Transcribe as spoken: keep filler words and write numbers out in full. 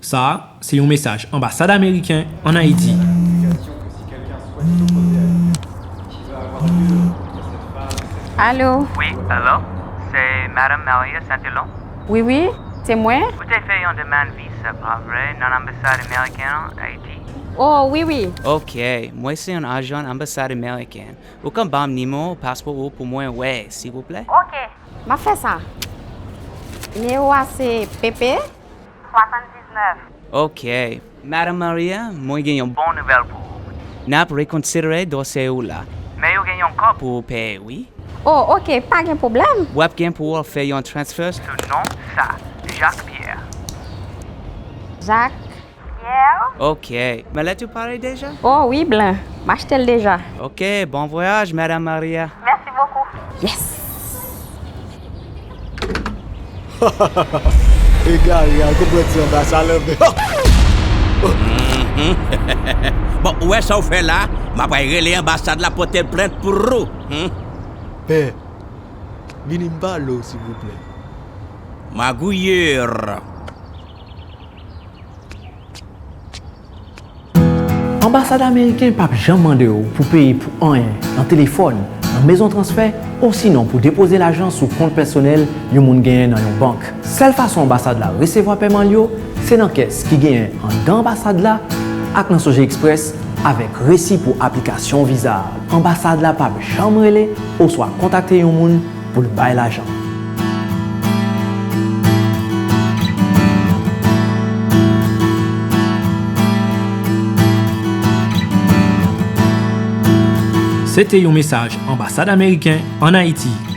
Sa a se yon mesaj anbasad ameriken ann Ayiti. Alo? Wi, alo? Se Madanm Maria Santelon? Wi, wi, se mwen. Ou te fè yon demann visa, pa vre, nan anbasad ameriken an Ayiti? Oh, wi, wi. Ok, mwen se yon ajan anbasad ameriken. Ou ka ban m nimewo paspò ou pou mwen wè, silvouplè? Ok. M ap fè sa. Nimewo a se P P. Swasanndiznèf. Ok. Madanm Maria, mwen gen yon bon nouvèl pou ou. N ap rekonsidere dosye ou la. Men yo gen yon kòb pou ou peye, wi. Oh, ok, pa gen pwoblèm. W ap gen pou w fè yon transfè sou non sa, Jacques Pierre. Jacques. Ok. Men lèt ou pare deja? Oh, wi, blan. M achte l deja. Ok, bon vwayaj, Madanm Maria. Mèsi bokou. Yes. Egare, al konprann ti anbasad la anfè. Bon, ou wè sa w fè la? M ap al rele anbasad la pote plent pou ou. Hmm? Pè, vini m pale w, silvouplè. Magouyè. Anbasad ameriken p ap janm mande w pou peye pou anyen nan telefòn, nan mezon transfè, osinon pou depoze lajan sou kont pèsonèl yon moun genyen nan yon bank. Sèl fason anbasad la resevwa pèman l yo, se nan kès ki genyen anndan anbasad la ak nan Sogexpress avèk resi pou aplikasyon viza a. Anbasad la p ap janm rele oswa kontakte yon moun pou l bay lajan. Se te yon mesaj anbasad ameriken ann Ayiti.